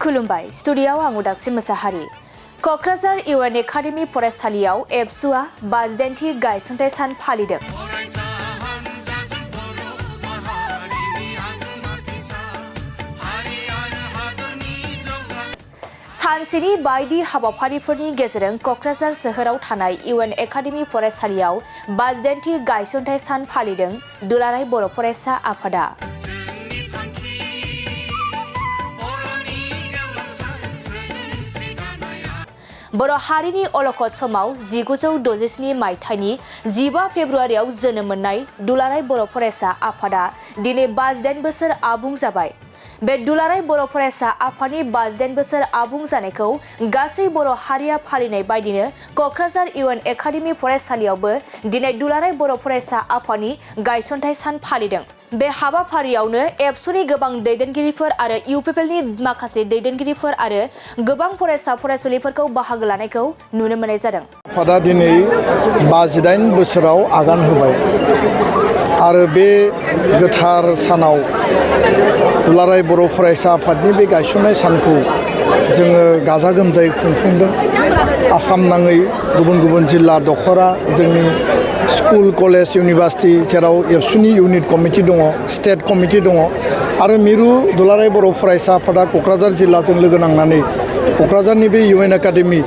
खुलुमबाय स्टुडियाव आं उदास्रि मोसाहारि कक्राझार इउएन एकाडेमी फरायसालियाव एबसुआ 5दाइनथि गायसनथाय सान फालिदों। सानसेनि बायदि हाबाफारिफोरनि गेजेरजों कक्राझार सोहोराव थानाय इउएन एकाडेमी फरायसालियाव 5दाइनथि गायसनथाय सान फालिदों दुलाराय बर' फरायसा आफादा। बर' हारिनि अलखद समाव 1967 मायथाइनि 15 फेब्रुआरियाव जोनोम मोननाय दुलाराय बर' फरायसा आफादा दिनै 5दाइन बोसोर आबुं जाबाय। बे दुलाराय बर' फरायसा आफादनि 5दाइन बोसोर आबुं जानायखौ गासै बर' हारिया फालिनाय बायदिनो कक्राझार इउएन एकाडेमी फरायसालियावबो दिनै दुलाराय बर' फरायसा आफादनि गायसनथाय सान फालिदों। बे हाबाफारियावनो एबसुनि गोबां दैदेनगिरिफोर आरो इउपिपिएलनि माखासे दैदेनगिरिफोर आरो गोबां फरायसा फरायसुलिफोरखौ बाहागो लानायखौ नुनो मोननाय जादों। आफादा दिनै 5दाइन बोसोराव आगान होबाय आरो बे गोथार सानाव दुलाराय बर' फरायसा आफादनि बे गायसननाय सानखौ जोङो गाजा गोमजायै खुंफुंदों। आसाम नाङै गुबुन गुबुन जिल्ला दखरा जोंनि स्कुल कलेज इउनिभार्सिटि जेराव एबसुनि इउनिट कमिटि दङ, स्टेट कमिटि दङ आरो मिरु दुलाराय बर' फरायसा आफादा क'क्राझार जिल्लाजों लोगो नांनानै क'क्राझारनि बे इउएन एकाडेमी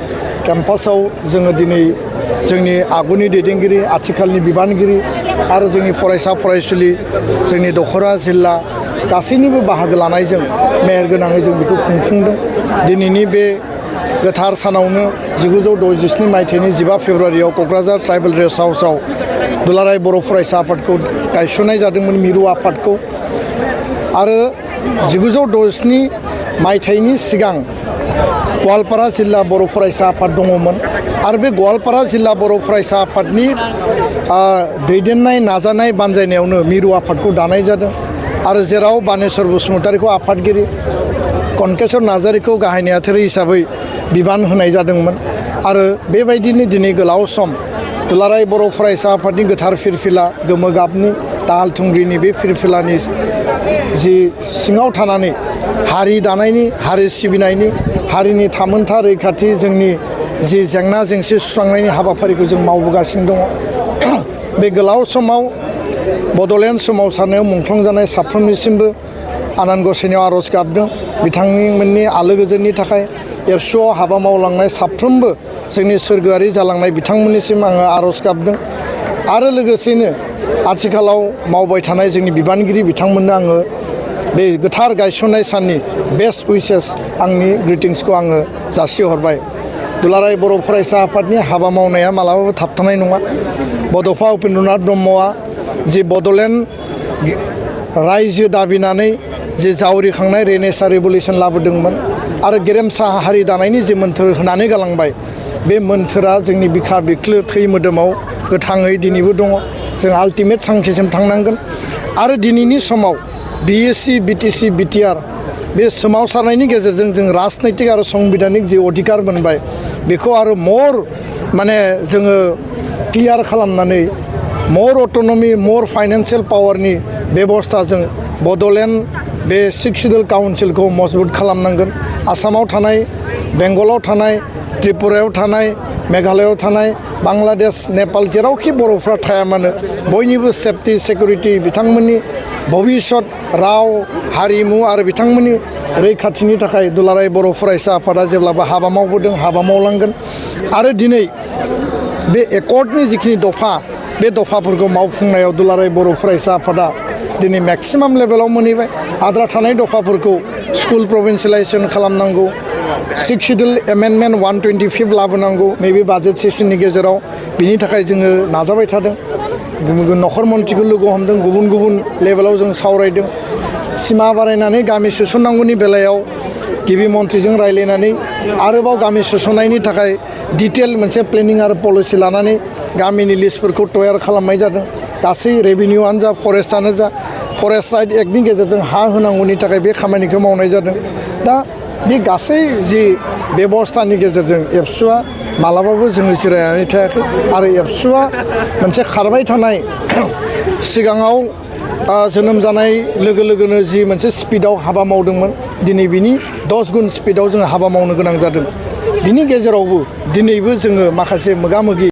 केम्पासाव जोङो दिनै जोंनि आगुनि दैदेनगिरि आथिखालनि बिबानगिरि आरो जोंनि फरायसा फरायसुलि जोंनि दखरा जिल्ला गासैनिबो बाहागो लानायजों मेहेरगोनाङै जों बेखौ खुंफुंदों। दिनैनि बे गोथार सानावनो 1967 मायथाइनि 15 फेब्रुआरियाव क'क्राझार ट्राइबेल रेस्ट हाउसआव दुलाराय बर' फरायसा आफादखौ गायसननाय जादोंमोन, मिरु आफादखौ। आरो 1967 मायथाइनि सिगां गवालपारा जिल्ला बर' फरायसा आफाद दङमोन आरो बे गवालपारा जिल्ला बर' फरायसा आफादनि दैदेननाय नाजानाय बानजायनायावनो मिरु आफादखौ दानाय जादों आरो जेराव बानेश्वर बसुमतारीखौ आफादगिरि, कनकेश्वर नार्जारीखौ गाहाय नेहाथारि हिसाबै बिबान होनाय जादोंमोन। आरो बेबायदिनो दिनै गोलाव सम दुलाराय बर' फरायसा आफादनि गोथार फिरफिला गोमो गाबनि दाहाल थुंग्रिनि बे फिरफिलानि जि सिङाव थानानै हारि दानायनि, हारि सिबिनायनि, हारिनि थामोनथा रैखाथि जोंनि जि जेंना जेंसि सुस्रांनायनि हाबाफारिखौ जों मावबोगासिनो दङ। बे गोलाव समाव बड'लेण्ड सोमावसारनायाव मुंख्लं जानाय साफ्रोमनिसिमबो आनान गसाइनियाव आर'ज गाबदों। बिथांमोननि आलो गोजोननि थाखाय एबसुआव हाबा मावलांनाय साफ्रोमबो जोंनि सोरगोआरि जालांनाय बिथांमोननिसिम आङो आर'ज गाबदों आरो लोगोसेनो आथिखालाव मावबाय थानाय जोंनि बिबानगिरि बिथांमोननो आङो बे गोथार गायसननाय साननि बेस्ट उइसेस आंनि ग्रिटिंसखौ आङो जासिहरबाय। दुलाराय बर' फरायसा आफादनि हाबा मावनाया मालाबाबो थाबथानाय नङा। बड'फा उपेन्द्रनाथ ब्रह्मआ जि बड'लेण्ड रायजो दाबिनानै जि जावरिखांनाय रेनेसां रिभलिउसन लाबोदोंमोन आरो गेरेमसा हारि दानायनि जि मोन्थोर होनानै गालांबाय, बे मोन्थोरा जोंनि बिखा बिख्लो थै मोदोमाव गोथाङै दिनैबो दङ। जों आल्टिमेट थांखिसिम थांनांगोन आरो दिनैनि समाव बिएससि, बिटिसि, बिटिआर बे सोमावसारनायनि गेजेरजों जों राजनैतिक आरो संबिधानिक जि अधिकार मोनबाय बेखौ आरो मर जोङो क्लियार खालामनानै मर अट'नमि, मर फाइनान्सियेल पावारनि बेबस्थाजों बड'लेण्ड बे 6 सिडुल काउन्सिलखौ मजबुत खालामनांगोन। आसामाव थानाय, बेंगलाव थानाय, त्रिपुरायाव थानाय, मेघालयआव थानाय, बांलादेश, नेपाल जेरावखि बर'फ्रा थाया मानो बयनिबो सेफटि सिकिउरिटि, बिथांमोननि भबिष्यत राव हारिमु आरो बिथांमोननि रैखाथिनि थाखाय दुलाराय बर' फरायसा आफादा जेब्लाबो हाबा मावबोदों, हाबा मावलांगोन। आरो दिनै बे एकर्डनि जिखिनि दफा, बे दफाफोरखौ मावफुंनायाव दुलाराय बर' फरायसा आफादा दिनै मेक्सिमाम लेभेलाव मोनहैबाय। आद्रा थानाय दफाफोरखौ स्कुल प्रभिन्सियेलाइजेसन खालामनांगौ, 6 सिडुल एमेन्डमेन्ट 125 लाबोनांगौ नैबे बाजेट सेसननि गेजेराव। बिनि थाखाय जोङो नाजाबाय थादों। नखर मन्थ्रिखौ लोगो हमदों, गुबुन गुबुन लेभेलाव जों सावरायदों। सिमा बारायनानै गामि सोसननांगौनि बेलायाव गिबि मन्थ्रिजों रायज्लायनानै आरोबाव गामि सोसननायनि थाखाय डिटेल मोनसे प्लेनिं आरो पलिसि लानानै गामिनि लिस्टफोरखौ तयार खालामनाय जादों। गासै रेभिनिउआनो जा, फरेस्टआनो जा, फरेस्ट राइट एक्टनि गेजेरजों हा होनांगौनि थाखाय बे खामानिखौ मावनाय जादों। दा बे गासै जि बेबस्थानि गेजेरजों एबसुआ मालाबाबो जोङो जिरायनानै थायाखै आरो एबसुआ मोनसे खारबाय थानाय सिगाङाव जोनोम जानाय लोगो लोगोनो जि मोनसे स्पिडआव हाबा मावदोंमोन, दिनै बिनि 10 गुन स्पिडाव जोङो हाबा मावनो गोनां जादों। बिनि गेजेरावबो दिनैबो जोङो माखासे मोगा मोगि